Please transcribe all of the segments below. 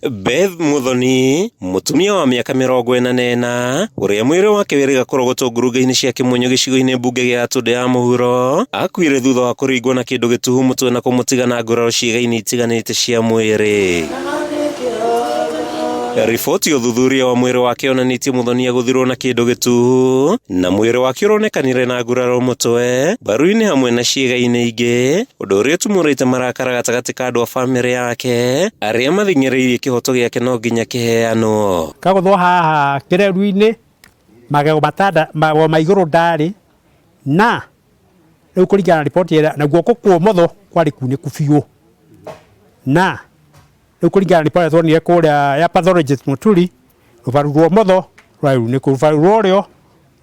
Beth Muthoni, mũtumia wa mĩaka 44, ũrĩa mwĩrĩ wake wĩrĩga kũrogotwo ngurunga-inĩ cia Kĩmunyũ gĩcigo-inĩ mbunge gĩa Gatũndũ ya Mũhuro, akuire thutha wa kũringwo na kĩndũ gĩtuhu mũtwe na kũmũtiga na nguraro ciĩga-inĩ itiganĩte cia mwĩrĩ. Riboti ya ũthuthuria wa mwĩrĩ wake yonanĩtie Muthoni agũthirwo na kĩndũ gĩtuhu na mwĩrĩ wake ũronekanire na nguraro mũtwe, mbaru-inĩ hamwe na ciĩga-inĩ ingĩ, ũndũ ũrĩa ũtumũrĩte marakara gatagatĩ ka andũ a bamĩrĩ yake arĩa mathing'ĩrĩirie kĩhoto gĩake no nginya kĩheanwo. Kagũthwo haha kĩreru-inĩ, magego matanda, magego ma igũrũ ndarĩ, na rĩu kũringana na riboti ĩrĩa, na guoko kwa ũmotho kwarĩ kunĩku biũ, na rĩu kũringana na riboti ĩrĩa tuonire kũrĩa ya pathologist Mũturi, rũbaru rwa ũmotho rwarĩ runĩku, rũbaru rwa ũrĩo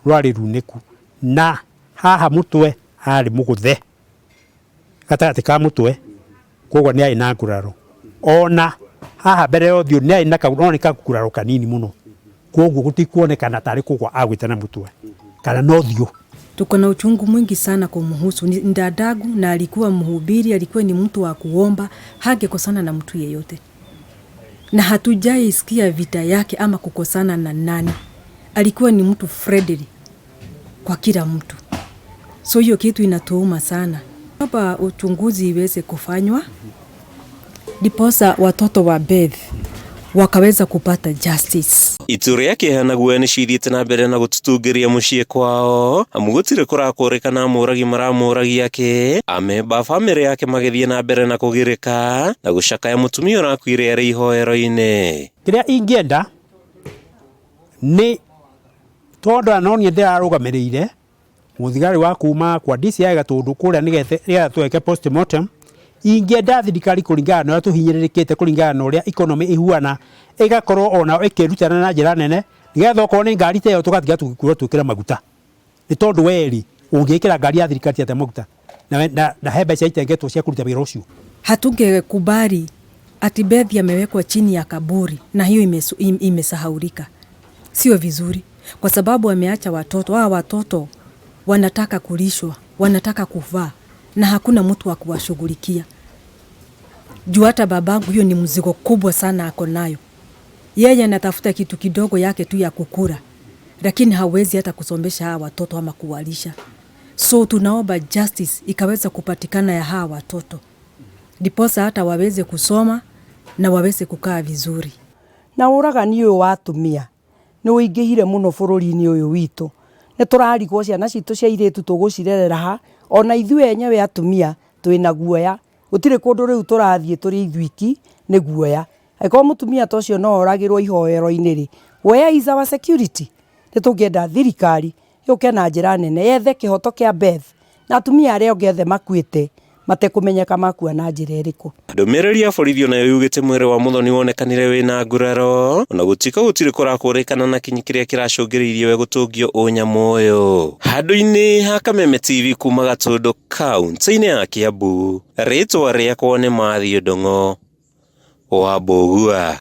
rwarĩ runĩku, na haha mũtwe harĩ mũgũthe gatagatĩ ka mũtwe, koguo nĩ arĩ na nguraro. Ona haha mbere ya ũthiũ nĩ arĩ na no nĩ kanguraro kanini mũno, koguo gũtikuonekana tarĩ kũgwa agwĩte na mũtwe kana na ũthiũ. Tuko na uchungu mwingi sana kumhusu. Ni dadangu na alikuwa mhubiri, alikuwa ni mtu wa kuomba, hangekosana na mtu yeyote, na hatujaisikia vita yake ama kukosana na nani. Alikuwa ni mtu friendly kwa kila mtu, so hiyo kitu inatuuma sana. Hapa uchunguzi iweze kufanywa ndiposa watoto wa Beth wakaweza kupata justice. Itu rĩa kĩeha na guoya nĩcithiĩte na mbere na gũtutungĩria mũciĩ kwao amu gũtirĩ kũrakũrĩkana mũragi maramũragia kĩ amemba a bamĩrĩ yake magĩthiĩ na mbere na kũgirĩka na gũcakaya mũtumia ũrakuire arĩ ihoero-inĩ. Kĩrĩa ingĩenda nĩ tondũ aya no niĩ ndĩrarũgamĩrĩire mũthigari wa kuma kwa DCI Gatũndũ kũrĩa nĩgetha tweke postmortem, ingĩenda thirikari kũringana na ũrĩa tũhinyĩrĩrĩkĩte kũringana na ũrĩa economy ĩhuana ĩgakorwo onao ĩkĩrutana na njĩra nene nĩgetha okorwo nĩ ngari ta ĩyo tũgatiga tũgĩkuo twĩkĩre maguta nĩ tondũ weri ũngĩkĩra ngari ya thirikari atĩa maguta na he mbeca itengetwo cia kũruta wĩra ũcio. Hatungekubali ati Beth amewekwa chini ya kaburi na hiyo imesahaulika. Sio vizuri kwa sababu ameacha watoto. Hawa watoto wanataka kulishwa, wanataka kuvaa na hakuna mtu wa kuwashughulikia. Juu hata babangu hiyo ni mzigo kubwa sana ako nayo. Yeye anatafuta kitu kidogo yake tu ya kukula, lakini hawezi hata kusomesha hawa watoto ama kuwalisha. So tunaomba justice ikaweza kupatikana ya hawa watoto, ndiposa hata waweze kusoma na waweze kukaa vizuri. Na ũragani ũyũ wa atumia nĩ ũingĩhire mũno bũrũri-inĩ ũyũ witũ. Nĩ tũrarigwo ciana citũ cia airĩtu tũgũcirerera ha, ona ithuĩ enyewe atumia twĩna guoya. Gũtirĩ kũndũ rĩu tũrathiĩ tũrĩ ithuiki nĩ guoya. Angĩkorwo mũtumia ta ũcio no oragĩrwo ihoero-inĩ rĩ, where is our security? Nĩ tũngĩenda thirikari yũke na njĩra nene yethe kĩhoto kĩa Beth na atumia arĩa angĩ othe makuĩte matekũmenyeka makua na njĩra ĩrĩkũ. Ndũmĩrĩri ya borithi onayo yugĩte mwĩrĩ wa Muthoni wonekanire wĩna nguraro ona gũtuĩka gũtirĩ kũrakũrĩkana na kinyi kĩrĩa kĩracũngĩrĩirie we gũtũngio ũnyamũ ũyũ. Handũ-inĩ ha Kameme TV kuma Gatũndũ kaunti-inĩ ya Kiambu, rĩtwa rĩakwa nĩ Matthew Ndung'u wa Mbũgua.